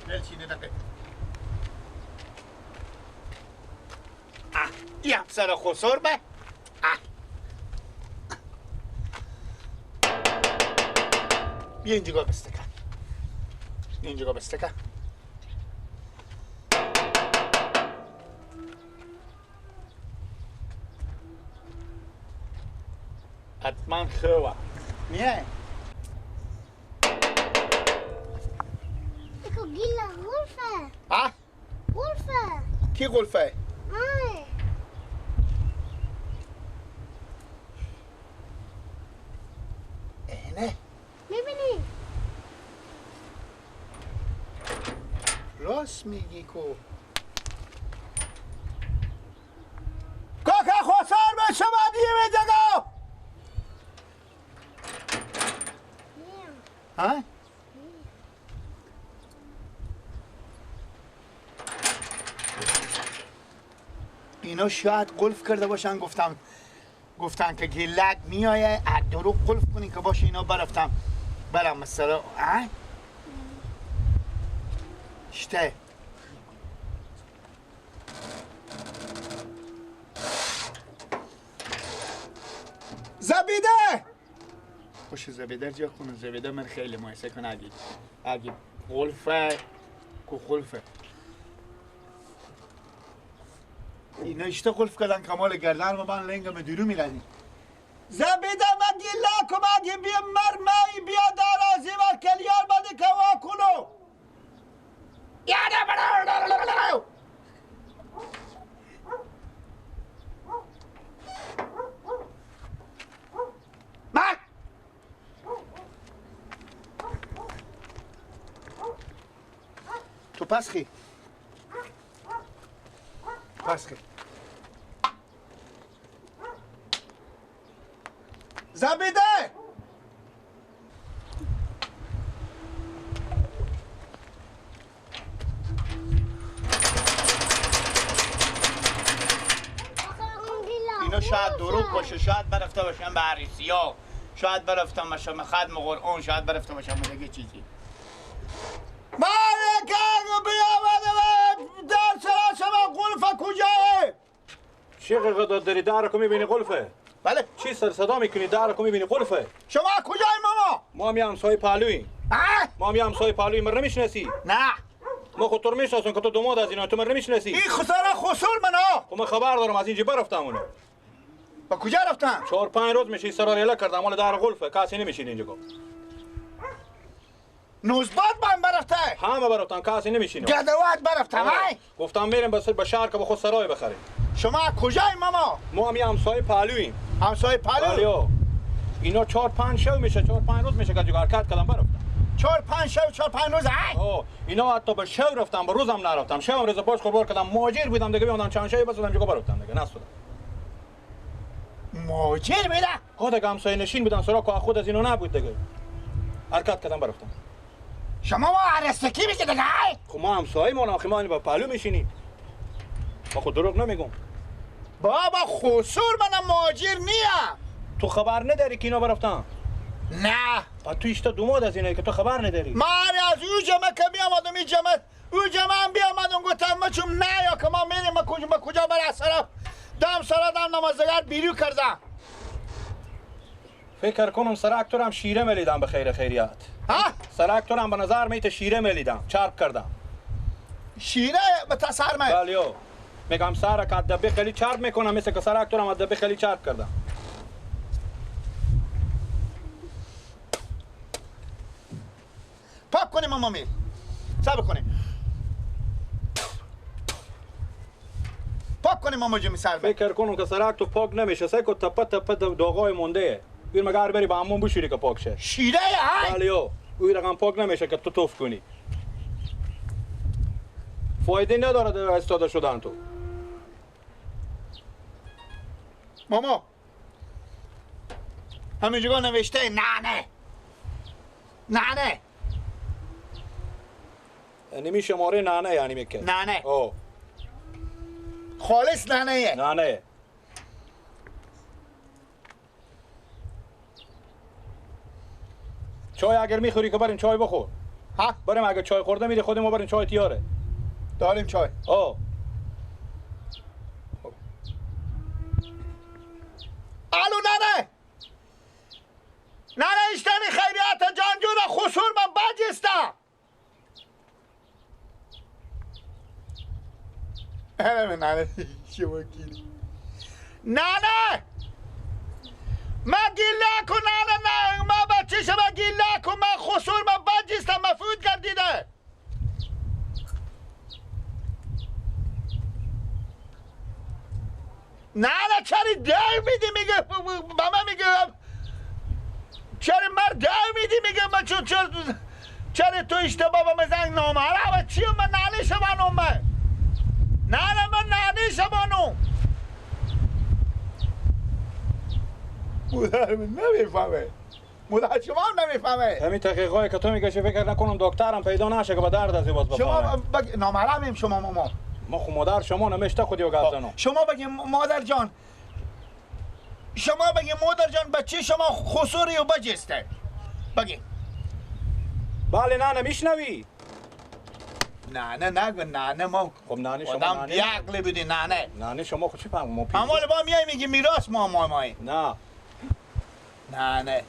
نلچینه دقیقه. یه سر خسر به. بیا اینجا بستکن. اینجا بستکن. حتما خوبه. میای؟ اكو گیلا غرفة. ها؟ غرفة. کی غرفة؟ آه. اینه؟ میبینی؟ راست میگی کو. کاکا خسر به شما دیگه بجگا. ها؟ اینا شاید قلف کرده باشن. گفتن که گلک میایه از درو قلف کنین که باشه اینا برفتم برم مثلا. ها؟ شته زبیده خوش زبیده جا کنه. زبیده من خیلی مایسه کنه. اگه قلفه کو قلفه اینا اشته قلف کردن کمال گردن و من لنگم درو میردیم. زبیده من گیلا کمگی بیا مرمی بیا دارازی و کلیار بده که وا کنو. ما تو پسخی پسخی زبیده. اینا شاید دروغ باشه، شاید برفته باشم به عریسی ها، شاید برفتم باشم خدم قرآن، شاید برفته باشم به دیگه چیزی. من که بیامده در سرا شما قلفه کجاه؟ چه قدرت داری؟ در کو میبینی قلفه؟ بله. چی سر صدا میکنی؟ در کو میبینی قلفه؟ شما کجای ماما؟ ما می همسایه پهلوییم. ما می همسایه پهلوییم. من نمیشناسی؟ نه. ما خود تو رو میشناسم که تو دوماد از اینا، تو من نمیشناسی. این خساره خسور منو. خب من خبر دارم از اینجا برفتم اونو. با کجا رفتن؟ 4-5 روز میشه سرا ریله کردم، مال در قلفه، کسی نمیشین اینجا. نوزباد من برفته. همه برفتن، کسی نمیشینه. گدوات برفتم. های گفتم میریم به شهر که به خود سرای بخریم. شما کجای ماما؟ ما هم همسایه پهلوییم. همسایه پهلو؟ اینا 4-5 شب میشه، 4-5 روز میشه که حرکت کردم برفتم. 4-5 شب 4-5 روز. اینا حتی به شب رفتم، به روزم نرفتم. شبم روز پاش خوربار کردم، مهاجر بودم دیگه، بیامدم چند شبی بس بودم جگا برفتم دیگه، نسودم. مهاجر بودم؟ ها دیگه همسایه نشین بودم، سرا که خود از اینا نبود دیگه. حرکت کردم برفتم. شما ما عرستکی میگی دیگه؟ خب ما همسایه ما آخه ما با پهلو میشینیم. ما خود دروغ نمیگم. بابا خسور منم مهاجر نیم. تو خبر نداری که اینا برفتن؟ نه. با تو ایشتا دوماد از اینایی که تو خبر نداری. من از او جمعه که بیامدم این جمعه او جمعه هم بیامدم گفتم ما چون نه یا که ما میریم ما کجا بر سرا دم سرا دم نمازگر بیرو کردم. فکر کنم سرک تو هم شیره ملیدم به خیر خیریت. ها؟ سرک تو هم به نظر میت شیره ملیدم، چرب کردم. شیره به تسر می؟ بله. میگم سرک از دبه خیلی چرب میکنم، مثل که سرک تو هم از دبه خیلی چرب کردم. پاک کنیم ماما میر. صبر کنیم. پاک کنیم ماما جمی سر. فکر کنم که سرک تو پاک نمیشه، سعی کن تپه تپه داغای مونده. بیر مگر بری با عموم بشوری که پاک شه. شیره های؟ بله. او رقم پاک نمیشه که تو توف کنی. فایده نداره در استاده شدن تو. ماما همینجا نوشته نه نه نه نمی شماره نه یعنی میکه نه نه خالص نه نه نه نه. چای اگر میخوری که بریم چای بخور. ها بریم اگه چای خورده میری خودمون بریم چای تیاره. داریم چای. آه. الو ننه. ننه اشتنی خیریت جان جون خسور من بجستا. ننه شما گیری. ننه ما گیله کن ننه نه ما بچه شما گیله کن من خسور من بجستم مفعود گردیده. نه نه چرا در میدی میگه به من میگه چرا مرد در میدی میگه من چون چرا تو اشتباه به من زنگ نامحرم چی من ننه شما نومه نه نه من ننه شما نوم مادر من نمیفهمه مادر شما هم نمیفهمه. همین تحقیقایی که تو میگه فکر نکنم دکترم پیدا نشه که به درد از باز بفهمه. شما نامحرمیم شما ماما. ما خو مادر شما نمیشته خودی و گپ زنم. شما بگیم مادر جان شما بگیم مادر جان بچه شما خسوری و بجسته بگیم. بله نه نمیشنوی. نه نه نگو نه نه ما خب نه شما آدم بیعقلی بودی نه نه نه شما خب چی فهم ما پیش امال با میای میگی میراث ما ما مای نه نه نه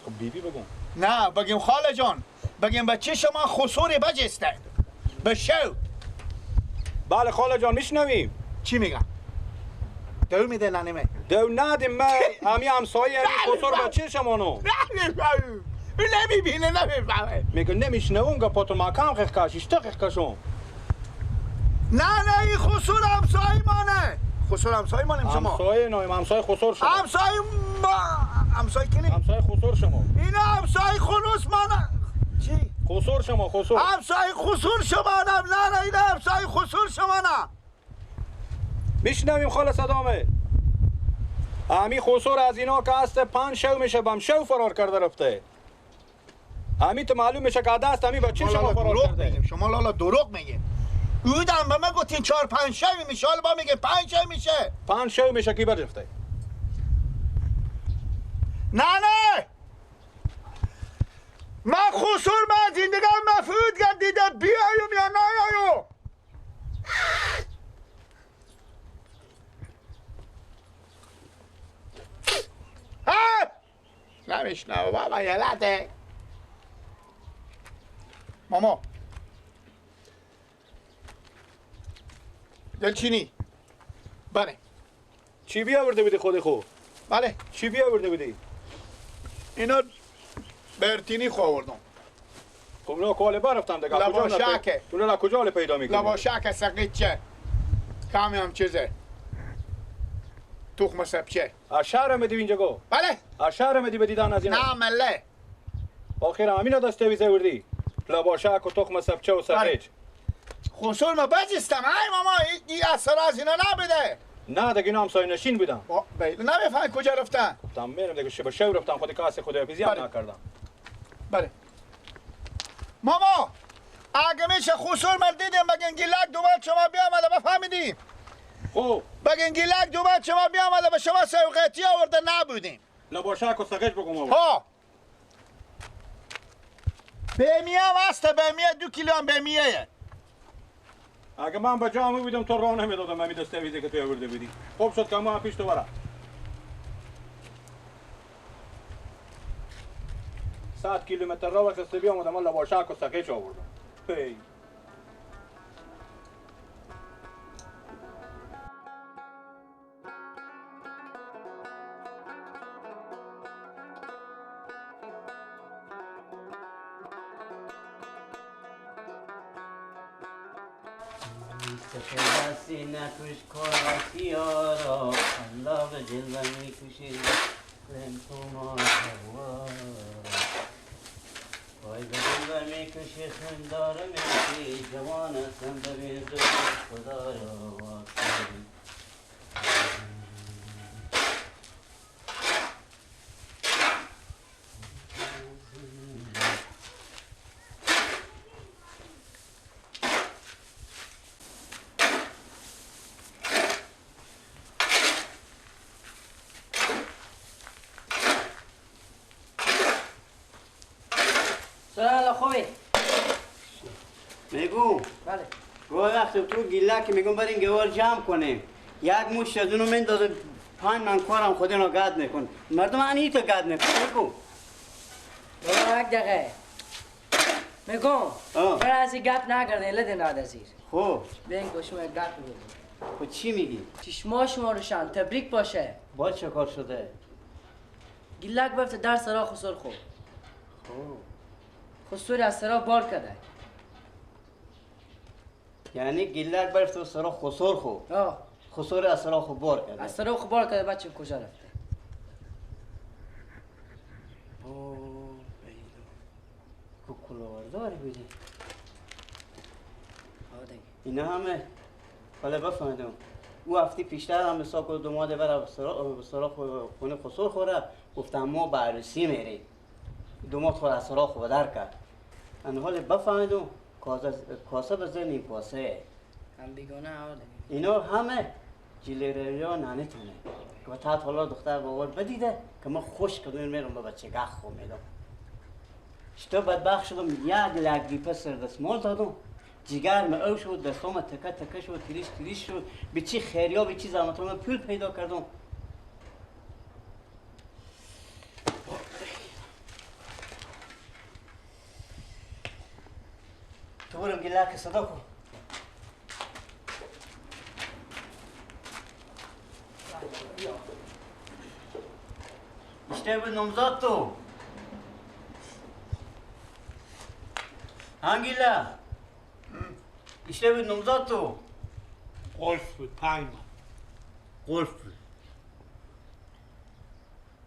خب بیبی بگم نه بگیم خاله جان بگیم بچه شما خسوری بجسته بشو. بله خاله جان میشنویم. چی میگم؟ دو میده ننه دو ندیم من همی همسایه همی خسور بچه شما نو نمیبینه نمیفهمه میگه نمیشنوم که پاتون مکم خیخ کش اشته خیخ کشم. نه نه این خسور همسایه مانه خسور همسایه مانیم شما همسایه نایم همسایه خسور شما همسایه ما همسایه کنی همسایه خسور شما اینا همسایه خلوص مانه چی؟ خسور شما خسور همسایه خسور شما نه نه نه اینا همسایه خسور شما نه. میشنویم خاله صدامه. همی خسور از اینا که هست 5 شو میشه بم شو فرار کرده رفته. همی تو معلوم میشه که دست همی بچه شما فرار کرده. شما لالا دروغ میگین. اودم به من گفتین 4 5 شو میشه حالا با میگه 5 شو میشه. 5 شو میشه کی برفته؟ نه نه من خسور من زندگیم مفعود گردیده بیایم یا نیایم. ها نمیشنوه بابا یلده. ماما دلچینی بله چی بیاورده بودی خود خو؟ بله چی بیاورده بودی؟ اینا برتینی خو آوردم. خب نه کاله برفتم دیگه. لواشکه. تو نه کجا پیدا میکنی؟ لواشک سقیچه کمی هم چیزه تخم سبچه. از شهر میدی اینجا گو؟ بله از شهر میدی به دیدن از اینا؟ نه مله آخر همینا دسته ویزه وردی لواشک و تخم سبچه و سقیچ. خسور ما بجستم ای ماما این اثر از اینا نبوده. نه دیگه اینا همسایه نشین بودن. نمیفهم کجا رفتن. گفتم میرم دیگه شب شو رفتم خود کاس خداحافظی هم نکردم. بله ماما اگه میشه خسور من دیدم بگن گیلک دوباره شما بیامده بفهمیدیم. خب بگن گیلک دوباره شما بیامده به شما سوقیتی آورده نبودیم. لباشک و سقیچ بگم آورد. ها بمیه هم هسته بمیه 2 کیلو هم بمیه. اگه من به جا بودم تو راه نمیدادم همین دسته ویزه که تو آورده بودی. خوب شد که ما پیش تو برم. 100 کیلومتر راه خسته بیامدم من لواشک و سقیچ آوردم. هی دستی نکش کارا الله به جلوه میکشید وای به جلوه میکشی خندار میشی جوان هستم ببین خدایا. خوبی؟ میگو بله. گوه وقتی تو گیله که میگم بریم گوار جمع کنیم، یک موش از اونو مندازه پنج من کارم خود اینا گد میکن. مردم انی تو گد میکن. میگو بابا یک دقیقه میگم برای از این گپ نگردین لده نادزیر. خب بین گوشم یک گپ بگم. خب چی میگی؟ چشما شما روشن تبریک باشه. با چه کار شده؟ گیلک بفته در سرا خسر خو. خب خسر از سرا بار کرده. یعنی گیلک برفته سرا خسر خو. خسر از سرا خو بار کرده. از سرا خو بار کرده. بچه کجا رفته؟ اوه بیدو کو کلاورداری بودی. اینا همه حالا بفهمیدم. او هفته پیشتر هم ساک و دوماده برای سرا خونه خسر خوره. گفتم ما به عروسی میریم. دوماد خور از سرا خو در کرد. ان حال بفهمیدم کاسه به زیر نیم کاسه. هم بیگانه آورده. اینا همه جلیره ننه تونه. که تا حالا دختر بابا بدیده که ما خوش کردم میرم به بچه گه خو میدم. شتا بدبخت شدم یک لگ ریپه سر دستمال دادم. جگر ما او شد، دستام تکه تکه شد، تریش تریش شد. به چی خیریا به چی زحمت من پول پیدا کردم. تو برم گله که صدا کن. بیشتر بود نامزاد تو. هنگیله بیشتر بود نامزاد تو. قلف بود 5 ماه. قلف بود.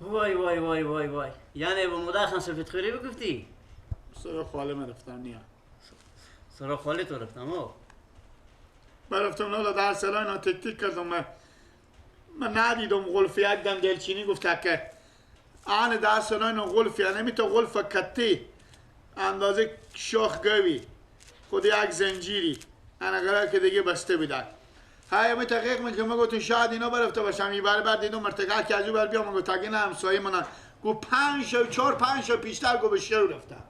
وای وای وای وای وای. یعنی با مادر خان سفید خوری بگفتی؟ سر خاله من رفتم نیا. سر خاله تو رفتم آه. من رفتم لالا در سرای اینا تک تک کردم. من ندیدم قلف یک دم دلچینی گفت که آن در سرای اینا قلف یعنی تو قلف کتی اندازه شاخ گوی خود یک زنجیری انا قرار که دیگه بسته بودن. های می تحقیق می که ما گفتم شاید اینا برفته باشم این بر بعد دیدم مرتکه که از او بر بیام گفت نه همسایه من گفت 5 شو 4 5 شو پیشتر گفت به شو رفتم.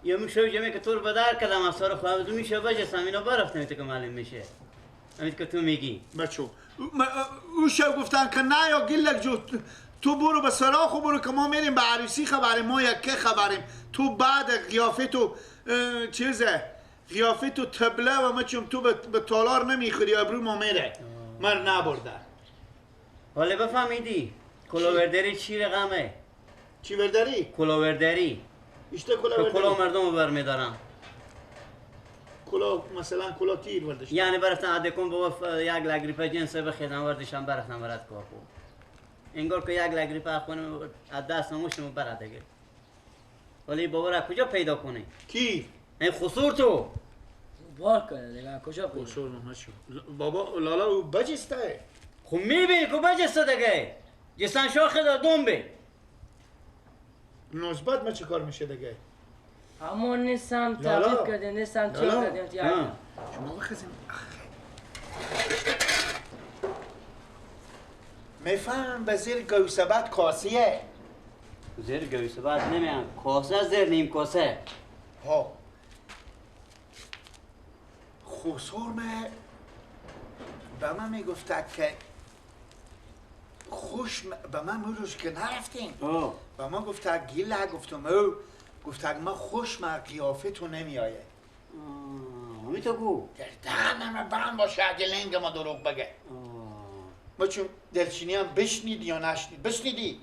یا می شو جمعه که تو رو بدر کردم از سر خواهم دو میشه بجستم اینا برفتم تو که معلوم میشه. همین که تو میگی. بچو او شو گفتن که نه یا گلک جو تو برو به سراخ و برو که ما میریم به عروسی خبریم ما یکه خبریم تو بعد قیافه تو چیزه قیافه تو تبله و ما چون تو به تالار نمیخوری ابرو ما میره من نبرده. حالا بفهمیدی کلاوردری چی رقمه؟ چی وردری؟ کلاوردری اشته کلاوردری کلا مردم رو برمیدارم. کلا مثلا کلا تیر وردش یعنی برفتن عده کن بابا یک لگریپه جنسه بخیدم وردشم برفتم برد کار کن انگار که یک لگریپه خونم از دست نموشم برد دیگه. ولی بابا را کجا پیدا کنی؟ کی؟ این خسور تو بار کنه دیگه کجا پیدا؟ خسور نمشو بابا لالا او بجسته. خب میبینی که بجسته دیگه جستن شاخه دا دوم به نسبت ما چه کار میشه دیگه؟ اما نیستم تعقیب کردیم نیستم چه کردیم شما بخزیم میفهم به زیر گوسبت کاسیه. زیر گوسبت نمیم کاسه زیر نیم کاسه. ها خسرم به من میگفته که خوش به من میروز که نرفتیم به من گفته گیله گفتم او گفته من خوش من قیافه تو نمیایه. همین تو گو در دهنم بند باشه اگه لنگ ما دروغ بگه. ما چون دلچینی هم بشنید یا نشنید؟ بشنیدی؟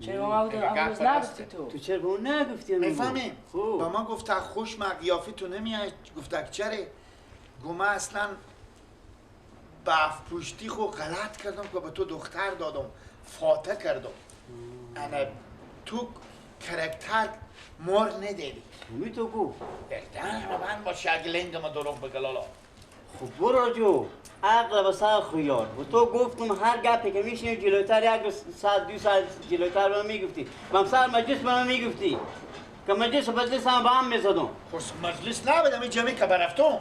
چرا ما امروز نگفتی تو؟ تو چرا به اون نگفتی؟ میفهمیم به ما گفته خوش من قیافه تو نمیایه. گفته چرا؟ گفت من اصلا بف پوشتی خو غلط کردم که به تو دختر دادم فاتح کردم. انا تو کرکتر مار نداری. می تو گو در دهنم بند باشه اگه لنگ ما دروغ بگه لالا. خب برو جو عقل به سر خیال و تو گفتم هر گپی که میشینی جلوتر یک ساعت دو ساعت جلوتر به من میگفتی من سر مجلس به من میگفتی که مجلس و مجلس هم به هم میزدم. خب مجلس نبودم این جمعی که برفتم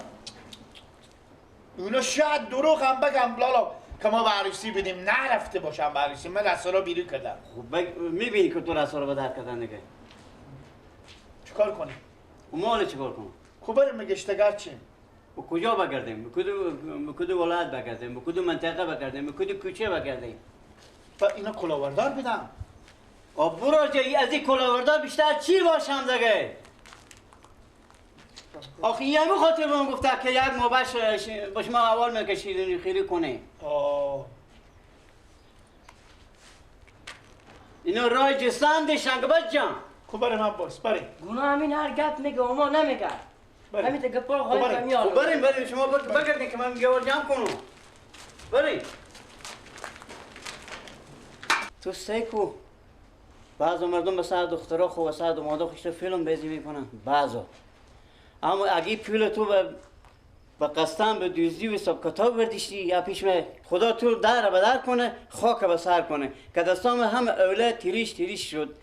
اونا شاید دروغ هم بگم لالا که ما به عروسی بدیم نرفته باشم به عروسی. من رسا رو بیرون کردم. خب میبینی که تو رسا رو به در کردن دیگه. چیکار کنیم؟ و ما چیکار کنیم؟ خب بریم گشتگر چیم. و کجا بگردیم؟ به کدوم ولایت بگردیم؟ به کدوم منطقه بگردیم؟ به کدوم کوچه بگردیم؟ و اینا کلاوردار بدم. آ برو جایی از این کلاوردار بیشتر چی باشم دیگه؟ آخه یه همین خاطر به من گفته که یک ماه با شما اول میکشید خیلی کنه. اینا رای جسم دیشن که بچم. خب بریم عباس بریم. گناه همین هر گپ میگه و ما نمیگه. همین تا گپا خواهی کمی آلو. بریم بریم شما بگردین که من گوار جمع کنم. بریم. تو سیکو بعض مردم به سر دخترها خو و سر دامادا خوش فیلم بازی میکنن بعضا. اما اگه پول تو به قسطن به دوزی و حساب کتاب برداشتی یا پیش می خدا تو در به در کنه خاک به سر کنه که دستام هم اوله تیریش تیریش شد.